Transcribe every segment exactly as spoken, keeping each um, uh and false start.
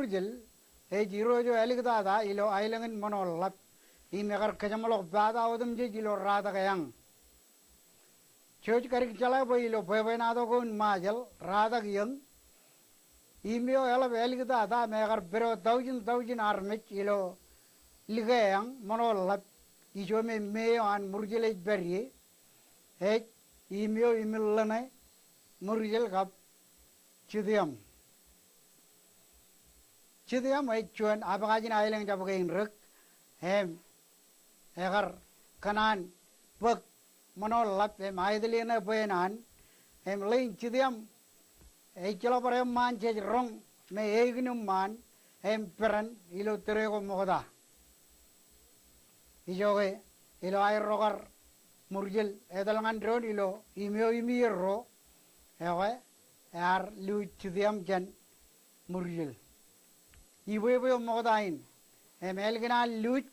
Murjel ej irooj eo āliktata ilo aelōñ in Ṃōṇoḷap im ekar kōjeṃḷọk pata otemjej ilo Ratak eañ. Jej kadik jeḷā bwe ilo bwebwenato ko in Ṃajeḷ, Ratak eañ, im eo eḷap āliktata im ekar pād eo taujin taujin armej ilo like eañ Ṃōṇoḷap, ijo me me eo an Murjel ej pād ie, ej im eo im ḷōṇe Murjel kab Jitiem. Jitiem ej juon abkajin aelōñ jab kein rik, im ekar kōṇaan bōk Ṃōṇoḷap im aetile ṇe bwe en an, im ḷein Jitiem ejjeḷọk bar eṃṃaan jej roñ me eik in eṃṃaan im peran ilo tōre ko ṃokta. Ijoke ilo aerro kar Murjel etal ñan doon ilo im eo im iien ro, ekwe ear luuj Jitiem jān Murjel. Ibwebwe eo ṃokta in, im ālikin an luuj,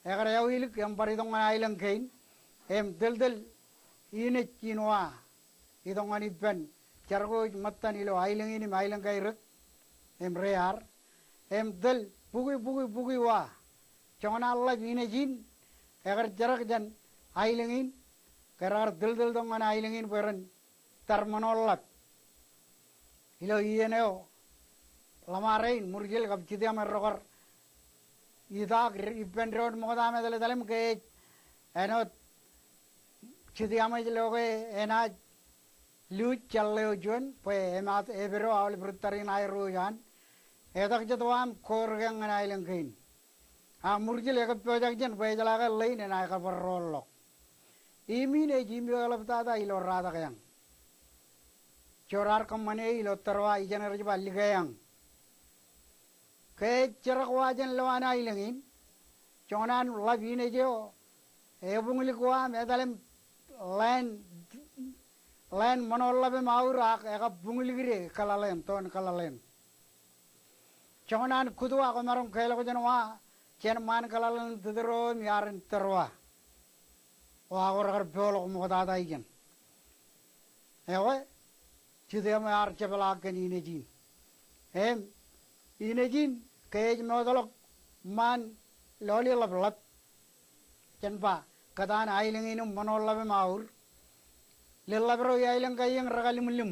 ekar eo ilik im bar itok ñan aelōñ kein, im tōltōl inej in wa itok ñan ippān jar ko ej ṃōttan ilo aelōñ in im aelōñ kairōk im rear, im tōl bukwi bukwi bukwi wa. Joñan an ḷap inej in, ekar jerak jān aelōñ in, ke rekar tōltōl tok ñan aelōñ in bwe ren tar Ṃōṇoḷap. Ilo iien eo ḷōṃarein Murjel kab Jitiem erro kar itaak ippān doon ṃokta im etal etal im ke ej āinwōt Jitiem ej lo ke enaaj luuj jān ḷeo juon bwe emaat epād eo aolep ri tariṇae ro ej an. Etak jet wa im ko ri eañ ñan aelōñ kein. A Murjel ekōppojak jān bwe ejeḷā ke ḷein enaaj kar bar roolḷọk. Im in ej im eo eḷaptata ilo Ratak eañ. Joraar kōṃṃane ilo tōrwa ijeṇe rej ba like eañ. Ke ej jerak wa jān lo an aelōñ in, joñan an ḷap inej eo ebuñlik wa im etal im ḷeen, ḷeen Ṃōṇoḷap im aur ak ekab buñlik de kōḷaḷein, toon kōḷaḷein. Joñan an kūtwa kwōmaroñ kelọk jān wa jān ṃaan kōḷaḷein tōtōro im iaar in tōrwa. Wa ko rekar poḷọk ṃoktata ijin. Ekwe, Jitiem ear jepḷaak kōn inej in. Im inej in ke ej mootḷọk ṃaan lọli ḷapḷap. Jen ba kōtaan aelōñ in im Ṃōṇoḷap im aur. Lōḷḷap ro iaelōñ kaieñ rekallimlim.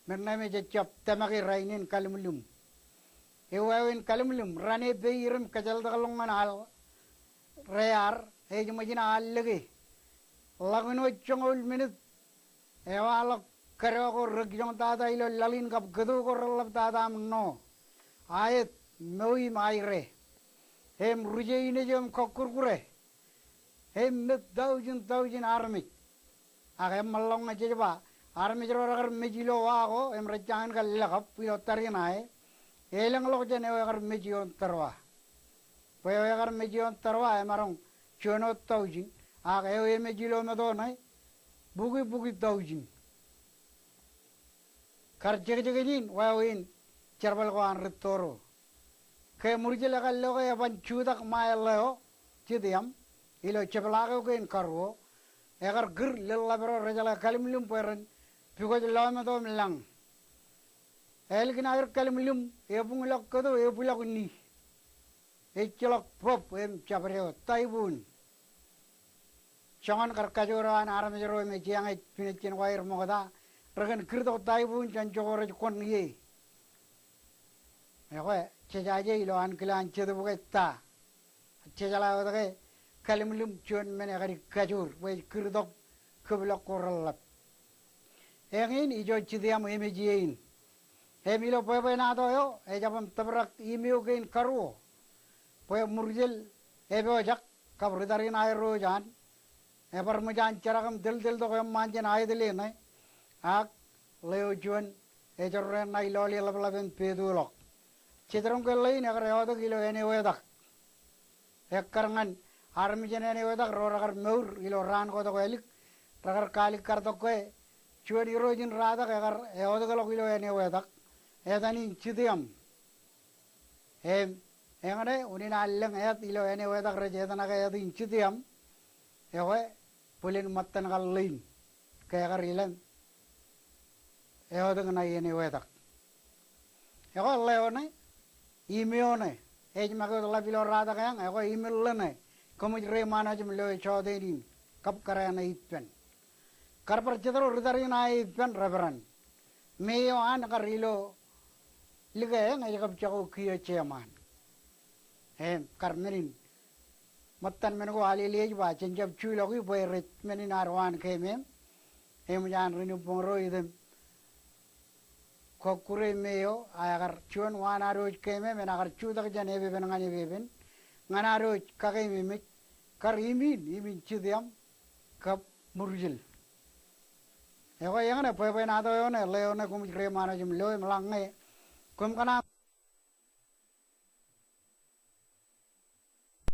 Meṇ ṇe me jej jab tōmaki rainin kallimlim. Ewāween kallimlim, raṇe peier im kōjeḷtakḷọk ñan al rear, ej ṃōj in al lōke. Ḷak wōn joñoul minit, ewaḷọk kōdọ ko rekijoñtata ilo laḷ in kab kōto ko reḷḷaptata im ṇo. Aet, mowi im aire. Im ruje inej eo im kọkkure kure. Im mej taujin taujin armej. Ak eṃṃanḷọk ñe jej ba, armej ro rekar mej ilo wa ko, im rej jañin kar lakab ilo tariṇae, elōñḷọk jān eo ekar mej ioon tōrwa. Bwe eo ekar mej ioon tōrwa emaroñ juon wōt taujin, ak eo emej ilo meto ṇe, bukwi bukwi taujin. Kar jekjek in wāween jerbal ko an ri tōro. Ke Murjel ekar lo ke eban jutak ṃae ḷeo, Jitiem, ilo jepḷaak eo kein karuo, ekar kūr lōḷḷap ro rejeḷā kallimlim bwe ren pukot lọmeto im lañ. Ālikin aer kallimlim, ebuñḷọk kōto, ebwilọk ni. Ejjeḷọk bōb im jabdeo, typhoon. Joñan kar kajoor eo an armej ro im ej eañ ej pinejjen ko aer ṃokta, rekōn kūrtok typhoon jān jokwe rej kwōn ie. Ekwe, jejaje ilo ankilaan jetōb ke ta. Jejeḷā wōt ke kallimlim juon men ekadik kajoor, bwe ej kūrtok kōpḷọk ko reḷḷap. Eñin ijo Jitiem emej ie in. Im ilo bwebwenato eo, ejab im tōprak im eo kein karuo. Bwe Murjel epojak kab ri tariṇae ro ej an. Ebar ṃōj an jerak im tōltōl tok eṃṃaan jān aetile ṇe. Ak ḷeo juon ejorrāān ṇae lọli ḷapḷap im petuḷọk. Jej roñ ke ḷein ekar eotak ilo āne wetak. Ekkar ñan armej in āne wetak ro rekar mour ilo raan ko tok ālik, rekar kaalikkar tok ke juon irooj in Ratak ekar eotakḷọk ilo āne wetak. Etan in Jitiem. Im eñṇe unin an lōñ āt ilo āne wetak rej etōṇake āt in Jitiem. Ekwe, bōlen ṃōttan kar ḷein ke ekar ilōñ eotak ṇae āne wetak. Ekwe ḷeo ṇe, Im eo ṇe ej make wōt ḷap ilo ratak eañ, ekwe im ḷe ṇe koṃij reiṃaanḷọk im loe jọteen in kab kōrā ṇe ippān. Kar bar jet ro ri tariṇae ippān reverend. Me eo an kar ilo like eañ ej kab jako kiiō jeṃaan. Im kar men in ṃōttan men ko Aleliej ba jen jab juḷọki bwe rej men in ad waan keemem. Eṃōj an ri nukboñ ro item kọkkure me eo a ekar juon waan ad wōj keemem en akar jutak jān epepen ñan epepen ñan ad wōj kakeememej kar im in, im in jitōñ kab murjil. Ekwe eñṇe bwebwenato eo ṇe, ḷeo ṇe koṃij reiṃaanḷọk im loe im ḷak ñe koṃ kōṇaan